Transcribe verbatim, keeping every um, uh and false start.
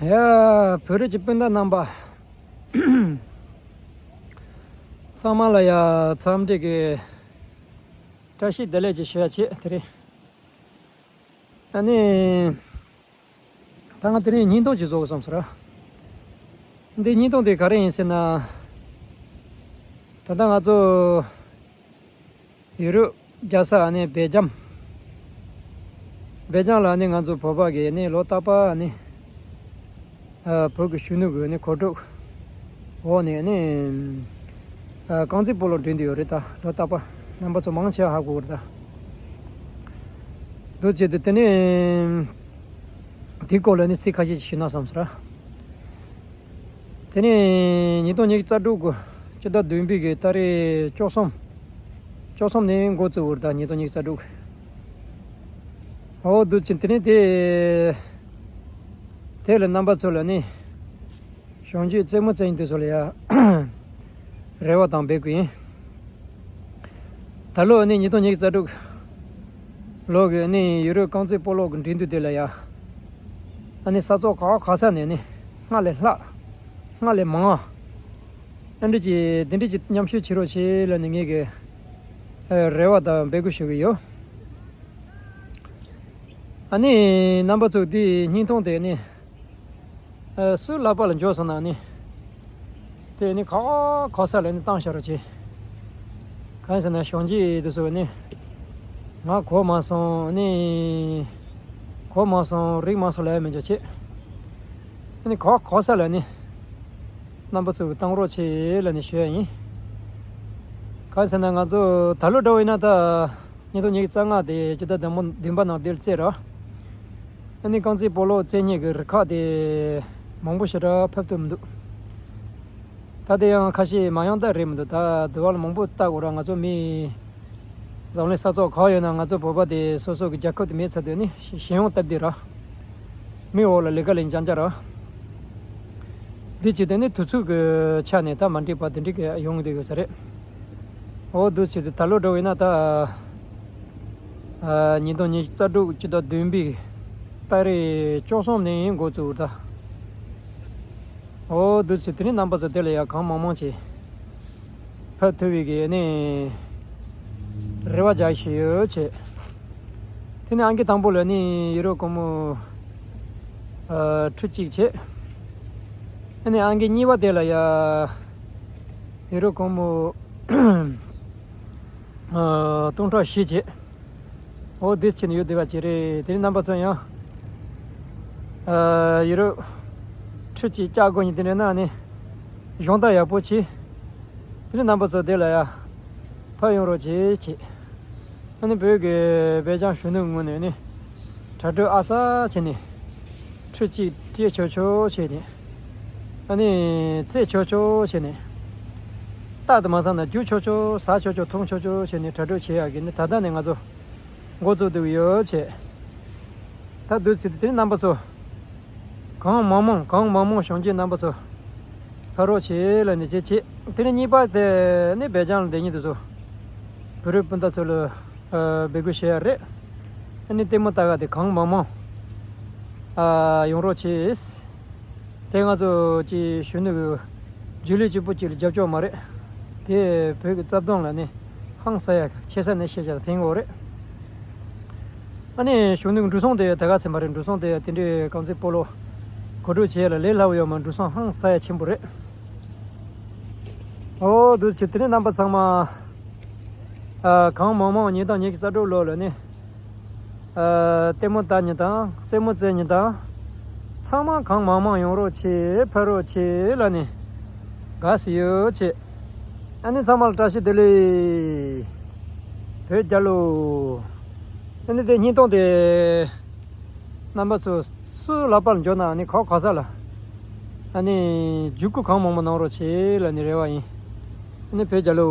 ཡ། བོད་རིགས་ཀྱི་སྤུན་ཟླ་རྣམ་པ་ཚང་མ་ལ་ཡ་འཚམས་འདྲི་གི་བཀྲ་ཤིས་བདེ་ལེགས་ཀྱི་ཞུ་ཡ་བྱེད་དེ་རེད། ཨ་ནི། ད་ང་དེ་རིང་བརྙན་ཐུང་ཅིག་བཟོ་དགོས་བསམ་སོང་ར། འདི་བརྙན་ཐུང་དེ་ག་རེ་ཡིན་ཟེར་ན། ད་ལྟ་ང་ཚོ་ཡུ་རོབ་རྒྱལ་ས་ཨ་ནི་སྦེལ་ཇམ། སྦེལ་ཇམ་ལ་ཨ་ནི་ང་ཚོ་བོད་པ་གི་ཨ་ནི་ལོ་རྟག་པར་ཨ་ནི་ཨ་བོད་ཀྱི་གཞོན་ནུ་གི་ཨ་ནི་གོ་སྒྲིག་འོག་ནས་ཨ་ནི་ཨ་རྐང་རྩེད་སྤོ་ལོ་འགྲན་བསྡུར་ཡོད་རེད། ད་ལོ་རྟག་པར་རྣམ་པ་ཚོ་མང་ཆེ་བ་ཧ་གོ་གི་རེད་ད། འདུག་བྱས་ཏེ་དེ་ནས་དེའི་སྐོར་ལ་ནི་ཚིག་ཁ་ཤས་ཤིག་ཞུས་ན་བསམ་སོང་ར། དེ་ནས་ཉིས་སྟོང་ཉི་ཤུ་རྩ་དྲུག་གི་སྤྱི་ཟླ་བདུན་པའི་གི་ཏ་རིག་བཅུ་གསུམ། བཅུ་གསུམ་ནས་འགོ་བཙུགས་པ་རེད་ད། ཉིས་སྟོང་ཉི་ཤུ་རྩ་དྲུག། འོ་འདུག་བྱས་དེ་ནས་དེ་དེ་ལ་རྣམ་པ་ཚོ་ལ་ནི། གཞོན་སྐྱེས་རྩེད་མོ་རྩེ་མཁན་དེ་ཚོ་ལ་ཡ་རེ་བ་དང་འབོད་སྐུལ་ཡིན། ད་ལོ་ནི་ཉིས་སྟོང་ཉི་ཤུ་རྩ་དྲུག་ལོ་གི་ནི་ཡུ་རོབ་རྐང་རྩེད་སྤོ་ལོ་གི་འགྲན་བསྡུར་དེ་ལ་ཡ། ཨ་ནི་ས་ཕྱོགས་ག་བ་ག་ས་ནས་ནི་སྔར་ལས་ལྷག་སྔར་ལས་མང་། ཨ་འདྲ་ཅིག་འདི་འདྲ་ཅིག་མཉམ་ཞུགས་བྱེད་རོགས་བྱེད་ལབ་ནི་ངེད་ཀྱི་རེ་བ་དང་འབོད་སྐུལ་ཞུ་གི་ཡོད། ཨ་ནི་རྣམ་པ་ཚོ་འདི་བརྙན་ཐུང་དེ་ནི། ཨ་སུའི་ལག་པ་ལ་འབྱོར་སོང་ན་ནི། དེ་ནི་ག་བ་ག་ས་ལ་ནི་བཏང་བཞག་རོགས་བྱེད། གང་ཡིན་ཟེར་ན་གཞོན་སྐྱེས་དེ་ཚོ་ནི། ང་གོ་མ་སོང་ནི། གོ་མ་སོང་རིག་མ་སོང་ལབ་ཡ་མི་འཇོག་བྱེད། ཨ་ནི་ག་བ་ག་ས་ལ་ནི། རྣམ་པ་ཚོ་གི་བཏང་རོགས་བྱེད་ལབ་ནི་ཞུ་ཡ་ཡིན། གང་ཡིན་ཟེར་ན་ང་ཚོ་ད་ལོ་འདྲ་བོ་ཡིན་ན་ད། ཉིས་སྟོང་ཉི་ཤུ་རྩ་ལྔ་དེ་སྤྱི་ཟླ་བདུན་པ་བདུན་པ་ནང་འདིར་རྩེད་ར། ཨ་ནི་རྐང་རྩེད་སྤོ་ལོ་རྩེད་མཁན་གྱི་རུ་ཁག་དེ་མང་པོ་ཞེ་དྲག་ཕེབས་ཐུབ་མི་འདུག་ད་དེ་ཡང་ཁ་ཤས་མ་ཡོང་ད་རེད་མི་འདུག་ད་དུ་བ་ལ་མང་པོ་ལྟ་དགོས་ར། ང་ཚོ་མི་འཛམ་གླིང་ས་ཕྱོགས་ག་ཡོད་ན་ང་ཚོ་བོད་པ་དེ་སོ་སོ་གི་རྒྱལ་ཁབ་དེ་མེད་ཚར་དུས་ནི་ཞེ་ཡོང་སྟབས་བདེ་ར། མི་འོག་ལ་ལས་ཀ་ལས་རྐྱང་རྐྱང་ར། འདི་བྱེད་དུས་ནི་དུས་ཚོད་ཀྱི་ཆ་ནས་ད་མ་འགྲིག་པ་དེ་འགྲིག་གི་ཡོང་གི་འདུག་ཡོད་ས་རེད། འོ་འདུག་བྱེད་དུས་ད་ལོ་འགྲོ་བས་ན་ད། ཨ་ཉིས་སྟོང་ཉི་ཤུ་རྩ་དྲུག་སྤྱི་ཟླ་བདུན་པའི་ཏ་རིག་བཅུ་གསུམ་ནས་འགོ་བཙུགས་ད། འོ་འདུག་བྱེད་དུས་ནི་རྣམ་པ་ཚོ་དེ་ལ་ཡ་གང་མང་མང་བྱེད། ཕེབས་ཐུབ་པའི་གི་ནི་རེ་བ་རྒྱག་བཞིན་ཡོད་བྱས། དེ་ནས་ཨང་ཀི་དང་པོ་ལ་ནི་ཡུ་རོ་སྒོར་མོ་ཨ་ཁྲི་གཅིག་བྱས། ཨ་ནི་ཨང་ཀི་གཉིས་པ་དེ་ལ་ཡ་ཡུ་རོ་སྒོར་མོ་ཨ་སྟོང་ཕྲག་བཞི་བྱས། འོ་དེ་ཕྱིན་ཡོད་བདེ་བ་ཅིག་རེད། དེ་ནི་རྣམ་པ་ཚོ་ཡང་ཨ་ཡུ་རོ་ཁྲི་གཅིག་བཅག་དགོས་ཉིན་དེ་འདྲ་ན་ནི་གཞོན་དར་ཡག་པོ་བྱས། དེ་ནི་རྣམ་པ་ཚོ་དེ་ལ་ཡ་ཕར་ཡོང་རོགས་བྱེད་བྱེད། ཨ་ནི་བོད་ཀྱི་སྦེལ་ཇམ་གཞོན་ནུའི་ངོས་ནས་ནི་གྲ་སྒྲིག་ཨ་ས་བྱས་ནས་ཁྲི་གཅིག་སྤྲད་ཆོག་ཆོག་བྱས་ནས། ཨ་ནི་རྩེད་ཆོག་ཆོག་བྱས་ནས། རྟག་ཏུ་མ་ཟ་ན་རྒྱུ་ཆོག་ཆོག་ཟ་ཆོག་ཆོག་འཐུང་ཆོག་ཆོག་བྱས་ནས་གྲ་སྒྲིག་བྱེད་ཡག་གི་ནི་ད་ལྟ་ནས་ང་ཚོ་འགོ་བཙུགས་འདུག་ཡོད་བྱས། ད་དུས་ཚོད་དེ་རྣམ་པ་ཚོ་གང་མང་མང་གང་མང་མང་གཞོན་སྐྱེས་རྣམ་པ་ཚོ་ཕེབས་རོགས་བྱེད་ལབ་ནས་བྱེད་བྱེད། དེ་ནས་གཉིས་པ་དེ་ནི་སྦེལ་ཇམ་ལ་བསྡད་མཁན་དེ་ཚོ་བོད་རིགས་སྤུན་ཟླ་ཚོ་ལ་ཨ་འབོད་སྐུལ་བྱེད་ཡ་རེད། ཨ་ནི་ལྟད་མོ་ལྟ་ག་དེ་གང་མང་མང་ཨ་ཡོང་རོགས་བྱེད། དེ་ང་ཚོ་ཅིག་གཞོན་ནུ་གི་རྒྱུན་ལས་གཅིག་པུ་གཅིག་ལ་རྒྱབ་སྐྱོར་མ་རེད། དེ་བོད་ཀྱི་རྩ་དོན་ལ་ནི་ཧང་སང་ཡ་ཆེ་ས་ནས་ཤེས་བྱ་ཕན་གྱི་རེད། ཨ་ནི་གཞོན་ནུ་གི་འགྲོ་སོང་དེ་ད་ག་ཚད་མ་རེད། འགྲོ་སོང་དེ་དེ་འདྲའི་རྐང་རྩེད་སྤོ་ལོ་གོ་སྒྲིག་བྱེད་ཡ་ལ་ལས་སླ་བོ་ཡོད་མ། འགྲོ་སོང་ཧང་སང་ཡ་ཆེན་པོ་རེད། འོ་འདུག་བྱས་དེ་ནས་རྣམ་པ་ཚང་མ་ཨ་གང་མང་མང་ཉིས་སྟོང་ཉི་ཤུ་རྩ་དྲུག་ལོ་ལ་ནི་ཨ་ལྟད་མོ་ལྟ་མཁན་དང་རྩེད་མོ་རྩེ་མཁན་དང་ཚང་མ་གང་མང་མང་ཡོང་རོགས་བྱེད། ཕེབས་རོགས་བྱེད་ལབ་ནས་དགའ་བསུ་ཡོད་བྱས། ཨ་ནི་ཚང་མ་ལ་བཀྲ་ཤིས་བདེ་ལེགས། བོད་རྒྱལ་ལོ། ཨ་ནི་དེ་བརྙན་ཐུང་དེ་རྣམ་པ་ཚོ་སུ་ལག་པར་འབྱོར་ན་ཨ་ནི་ག་བ་ག་ས་ལ་ཨ་ནི་བརྒྱུད་སྐུར་གང་མང་མང་གནང་རོགས་བྱེད་ལབ་ནི་རེ་བ་ཡིན། ཨ་ནི་བོད་རྒྱལ་ལོ།